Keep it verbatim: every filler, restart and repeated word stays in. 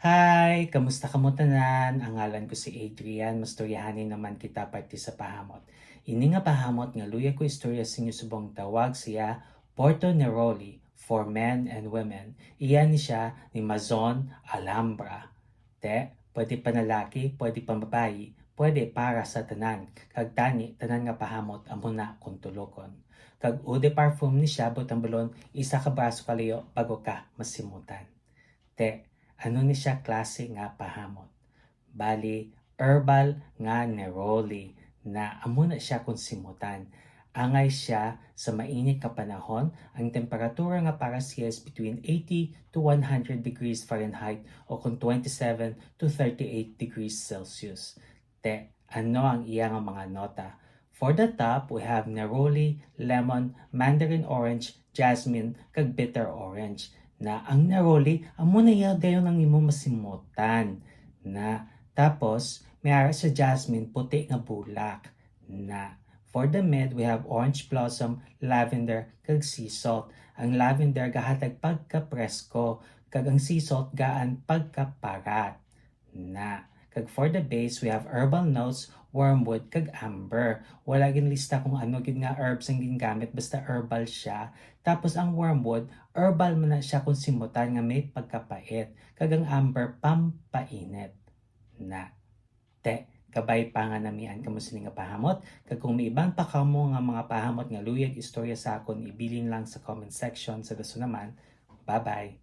Hi! Kamusta kamo tanan? Ang ngalan ko si Adrian. Mastoryahanay naman kita parte sa pahamot. Ini nga pahamot nga luyag ko istorya sa inyo subong tawag siya Porto Neroli for men and women. Iya ni siya ni Mazon Alhambra. Te, pwede panalaki, pwede pambabayi, pwede para sa tanan. Kag tani, tanan nga pahamot amo na kung tulokon. Kag eau de parfum ni siya, butang bulon, isa ka braso kalayo bago ka masimutan. Te, ano ni siya klase nga pahamot? Bali, herbal nga neroli na amo na siya kung simutan. Angay siya sa mainit nga panahon, ang temperatura nga para siya is between eighty to one hundred degrees Fahrenheit o kung twenty-seven to thirty-eight degrees Celsius. Te, ano ang iya nga mga nota? For the top, we have neroli, lemon, mandarin orange, jasmine, kag bitter orange. Na ang neroli, amo na iya dayon ang imo masimutan. Na, tapos, may ara sa jasmine, puti nga bulak. Na, for the mid, we have orange blossom, lavender, kag sea salt. Ang lavender gahatag pagkapresko, kag ang sea salt gaan pagkaparat. Na, kag for the base, we have herbal notes, wormwood, kag amber. Wala ginlista kung ano gid nga herbs ang gingamit, basta herbal siya. Tapos ang wormwood, herbal man na siya kung simutan nga may pagkapait. Kag ang amber, pampainit. Na, te, kabay pa nga namian kamo sini nga pahamot. Kag kung may iban pa kamo nga mga pahamot nga luyag istorya sa akon, ibilin lang sa comment section. Sa dason naman, bye-bye.